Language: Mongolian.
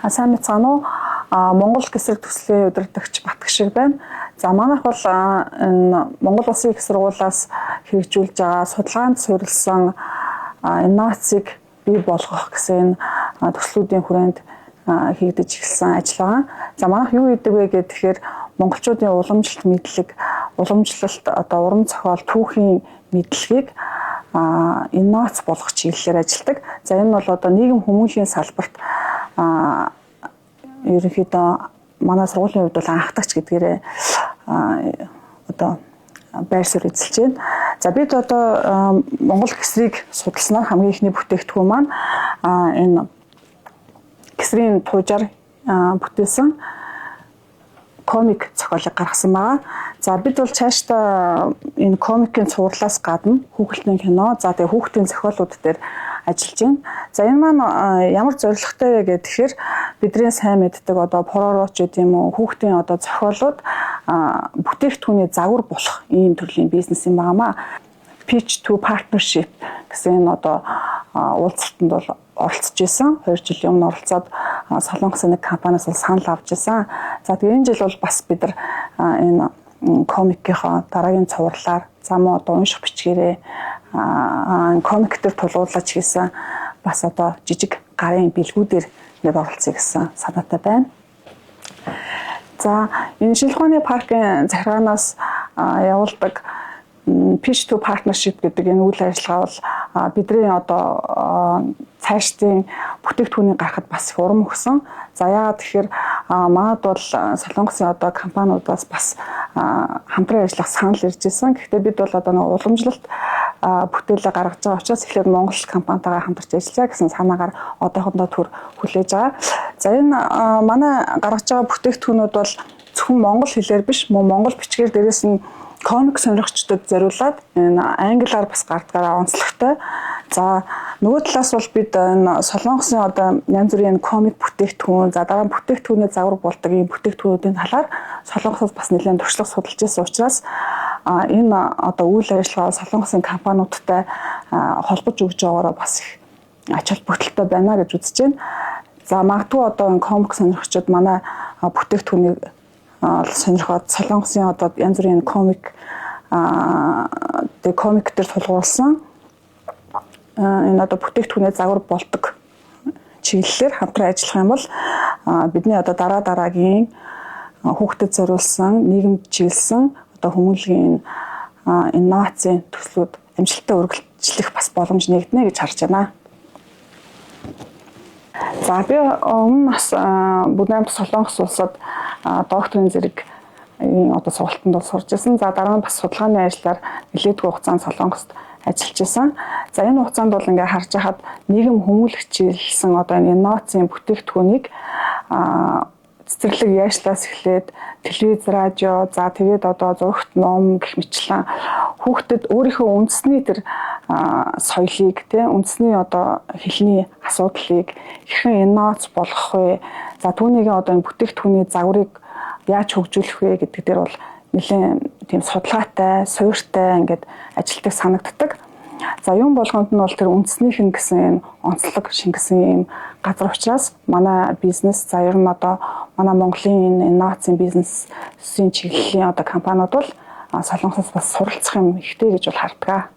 Сайн мэцгаана уу? Монгол Гэсрэг төслийн удирдагч Батгшиг байна. За, манайх бол энэ Монгол Улсын их сургуулиас хэрэгжүүлж байгаа судалгаанд суурилсан инновацийг бий болгох гэсэн энэ төслүүдийн хүрээнд хийгдэж эхэлсэн ажил байгаа. За, манайх юу хийдэг вэ гэхээр монголчуудын уламжлалт мэдлэг, уламжлалт одоо уран зохиол, түүхийн мэдлэгийг инновац болгох чиглэлээр ажилладаг. За, энэ бол одоо нийгэм хүмүүнлэгийн салбарт ерөнхийдөө манай сургуулийн хувьд бол анхдагч гэдгээрээ одоо байр суурь эзэлж байна. За, бид одоо Монгол гэсрийг судалснаар хамгийн эхний бүтээгдэхүүн маань энэ гэсрийн туужаар бүтээсэн комик зохиолыг гаргасан байгаа. За, бид бол цаашдаа энэ комикийн цувралаас гадна хүүхэлдэйн кино, за тэгээ хүүхдийн зохиолууд дээр ажиллаж байна. За, энэ маань ямар зорилготой вэ гэхээр бидний сайн мэддэг одоо Пороро ч гэдэг юм уу, хүүхдийн одоо зохиолууд бүтээгдэхүүний загвар болох ийм төрлийн бизнес юм байнамаа. Pitch to Partnership гэсэн энэ одоо уулзалтанд бол оролцож исэн. 2 жилийн өмнө оролцоод Солонгосын нэг компаниас бол санал авч исэн. За, тэгээ энэ жил бол бас бид нар энэ комикийнхоо дараагийн цувралаар, за мөн одоо унших бичгээрээ комик дээр тулгуурлаж хийсэн бас одоо жижиг гарын бэлгүүдээр ингээд оролцъё гэсэн санаатай байна. За, энэ шинжлэх ухааны паркын захиргаанаас явуулдаг Pitch to Partnership гэдэг энэ үйл ажиллагаа бол бидний одоо цаашдын бүтээгдэхүүнийг гаргахад бас их урам өгсөн. За, яагаад тэгэхээр манад бол Солонгосын одоо компаниудаас бас хамтран ажиллах санал ирж исэн. Гэхдээ бид бол одоо нэг уламжлалт бүтээлээ гаргаж байгаа учраас эхлээд Монгол компанитайгаа хамтарч ажиллая гэсэн санаагаар одоохондоо түр хүлээж байгаа. За, энэ манай гаргаж байгаа бүтээгдэхүүнүүд бол зөвхөн монгол хэлээр биш, мөн монгол бичгээр, дээрээс нь комик сонирхчдод зориулаад энэ англиар бас гардгаараа онцлогтой. За, нөгөө талаас бол бид энэ Солонгосын одоо янз бүрийн комик бүтээгдэхүүн, за дараа нь бүтээгдэхүүний загвар болдог ийм бүтээгдэхүүнүүдийн талаар Солонгосоос бас нэлээд туршлага судалж байсан учраас энэ одоо үйл ажиллагаа Солонгосын компаниудтай холбож өгж байгаараа бас их ач холбогдолтой байна гэж үзэж байна. За, магадгүй одоо энэ комик сонирхчид манай бүтээгдэхүүнийг сонирхоод Солонгосын одоо янз бүрийн комик, тэгээ комик дээр тулгуурласан энэ одоо бүтээгдэхүүнээ загвар болдог чиглэлээр хамтран ажиллах юм бол бидний одоо дараа дараагийн хүүхдэд зориулсан, нийгэмд чиглэсэн одоо хүмүүнлэгийн инновацийн төслүүд амжилттай үргэлжлэх бас боломж нэгднэ гэж харж байна. За, би өмнө бас Бүдэн аймаг, Солонгос улсад докторийн зэрэг одоо сургалтанд бол сурж исэн. За, дараа нь бас судалгааны ажлаар нэлээдгүй хугацаанд Солонгост ажиллаж исэн. За, энэ хугацаанд бол ингээ харж байхад нийгэм хүмүүнлэг чиглэсэн одоо энэ инновацийн бүтээгдэхүүнийг цэцэрлэг яслаас эхлээд телевиз, радио, за тэгээд одоо зурагт, ном гэх мэтчлэн хүүхдэд өөрийнхөө үндэсний тэр соёлыг, тий, үндэсний одоо хэлний асуудлыг хэрхэн инновац болгох вэ? За, түүнийг одоо энэ бүтээгдэхүүний загварыг яаж хөгжүүлэх вэ гэдэг дээр бол нэлээд тийм судалгаатай, суурьтай ингээд ажилтдаг санагддаг. За, юм болгонд нь бол тэр үндэснийх нь гэсэн энэ онцлог шингэсэн юм газар учраас манай бизнес, за ер нь одоо манай Монголын энэ инновацийн бизнесийн чиглэлийн одоо компаниуд бол Солонгосоос бас суралцах юм ихтэй гэж бол хардгаа.